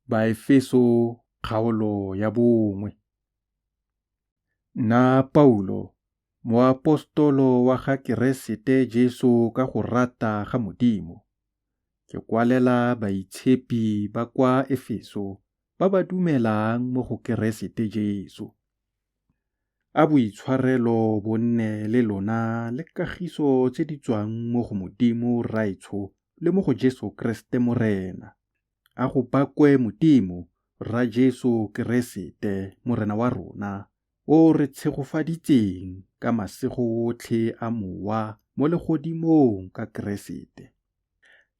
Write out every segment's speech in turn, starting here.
Baefeso kgaolo ya 1. Nna Paulo, moapostolo wa ga Keresete Jesu ka go rata ga Modimo, ke kwalela baitshepi ba kwa Efeso ba ba dumelang mo go Keresete Jesu. A boitshwarelo bo nne le lona le kagiso tse di tswang mo go Modimo Rraetsho le mo go Jesu Keresete Morena. A go bakwe Modimo, Rra Jesu Keresete, Morena wa rona, o o re tshegofaditseng ka masego otlhe a Mowa mo legodimong ka Keresete.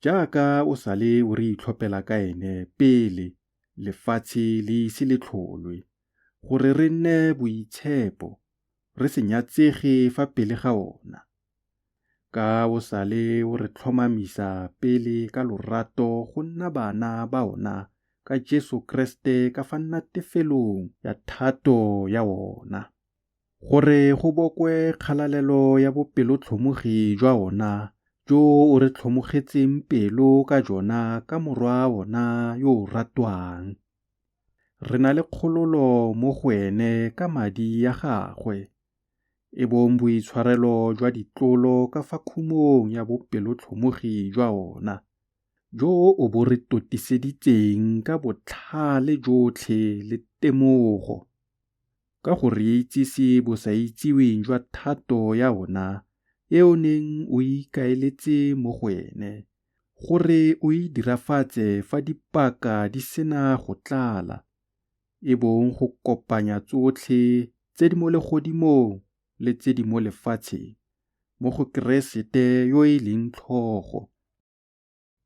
Jaaka o sale o re itlhophela ka ene pele lefatshe le ise le tlholwe, gore re nne boitshepo, re se nyatsege fa pele ga ona. Ka o sale o re tlhomamisa pele ka lorato go nna bana ba ona ka Jesu Keresete ka fa natefelong ya thato ya ona, gore go bokwe kgalalelo ya bopelotlhomogi jwa ona jo o re tlhomogetseng pelo ka jona ka Morwa ona yo o ratwang. Re na le kgololo mo go ene ka madi a gagwe, e bong boitshwarelo jwa ditlolo ka fa khumong ya bopelotlhomogi jwa ona, jo o bo re totiseditseng ka botlhale jotlhe le temogo, ka go re itsise bosaitsiweng jwa thato ya ona e o neng o e ikaeletse mo go ene, gore o e dirafatse fa dipaka di sena go tlala, e bong go kopanya tsotlhe tse di mo legodimong le tse di mo lefatsheng mo go Keresete yo e leng tlhogo.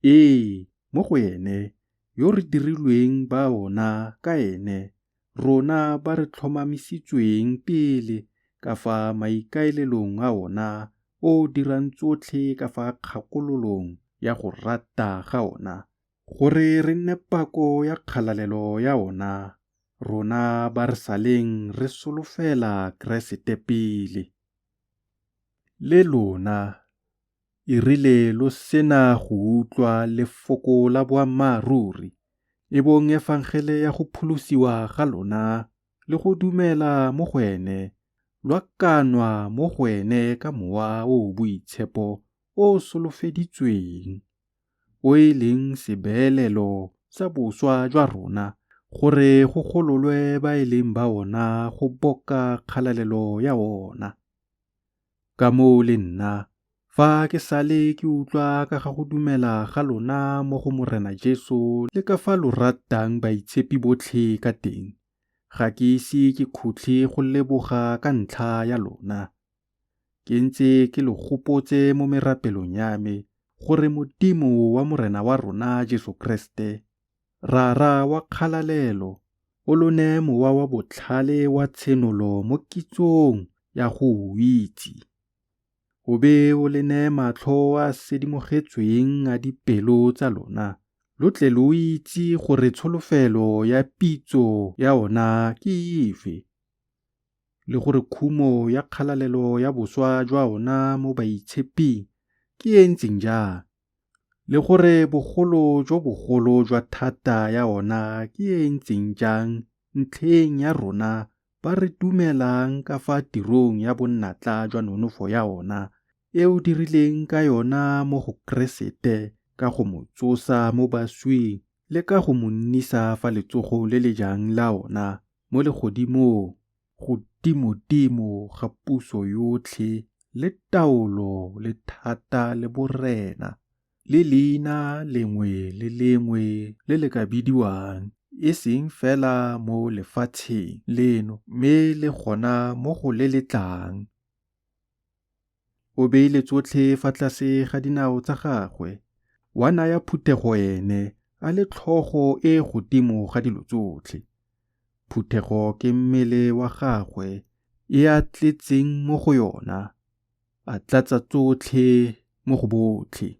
Ee, mo go ene yo re dirilweng ba ona ka ene rona ba re tlhomamisitsweng pele ka fa maikaelelong a ona o o dirang tsotlhe ka fa kgakololong ya go rata ga ona, gore re nne pako ya kgalalelo ya ona, rona ba re saleng re solofela Keresete pele. Le lona, e rile lo sena go utlwa Lefoko la boammaaruri, e bong Efangele ya go pholosiwa ga lona, le go dumela mo go ene, lwa kanwa mo go ene ka Mowa o o Boitshepo o o solofeditsweng, o e leng sebeelelo sa boswa jwa rona gore go gololwe ba e leng ba ona go boka kgalalelo ya ona. Ka moo le nna, fa ke sale ke utlwa ka ga go dumela ga lona mo go Morena Jesu le ka fa lo ratang baitshepi botlhe ka teng, ga ke ise ke khutle go leboga ka ntlha ya lona. Ke ntse ke lo gopotse mo merapelong ya me gore Modimo wa Morena wa rona Jesu Keresete, Rara wa kgalalelo, o lo neye mowa wa botlhale wa tshenolo mo kitsong ya go o itse, o be o le neye matlho a a sedimogetsweng a dipelo tsa lona, lo tle lo itse gore tsholofelo ya pitso ya ona ke efe, le gore khumo ya kgalalelo ya boswa jwa ona mo baitsheping ke e e ntseng jang, le gore bogolo jo bogolo jwa thata ya ona ke e e ntseng jang ntlheng ya rona ba re dumelang ka fa tirong ya bonatla jwa nonofo ya ona e o dirileng ka yona mo go Keresete ka go mo tsosa mo baswing le ka go mo nnisa fa letsogong le le jang la ona mo legodimong, godimodimo ga puso yotlhe le taolo le thata le borena le leina lengwe le lengwe le le ka bidiwang, e seng fela mo lefatsheng leno mme le gona mo go le le tlang. O beile tsotlhe fa tlase ga dinao tsa gagwe, wa naya phuthego ene a le tlhogo e e godimo ga dilo tsotlhe. Phuthego ke mmele wa gagwe e a tletseng mo go yona, a tlatsa tsotlhe mo go botlhe.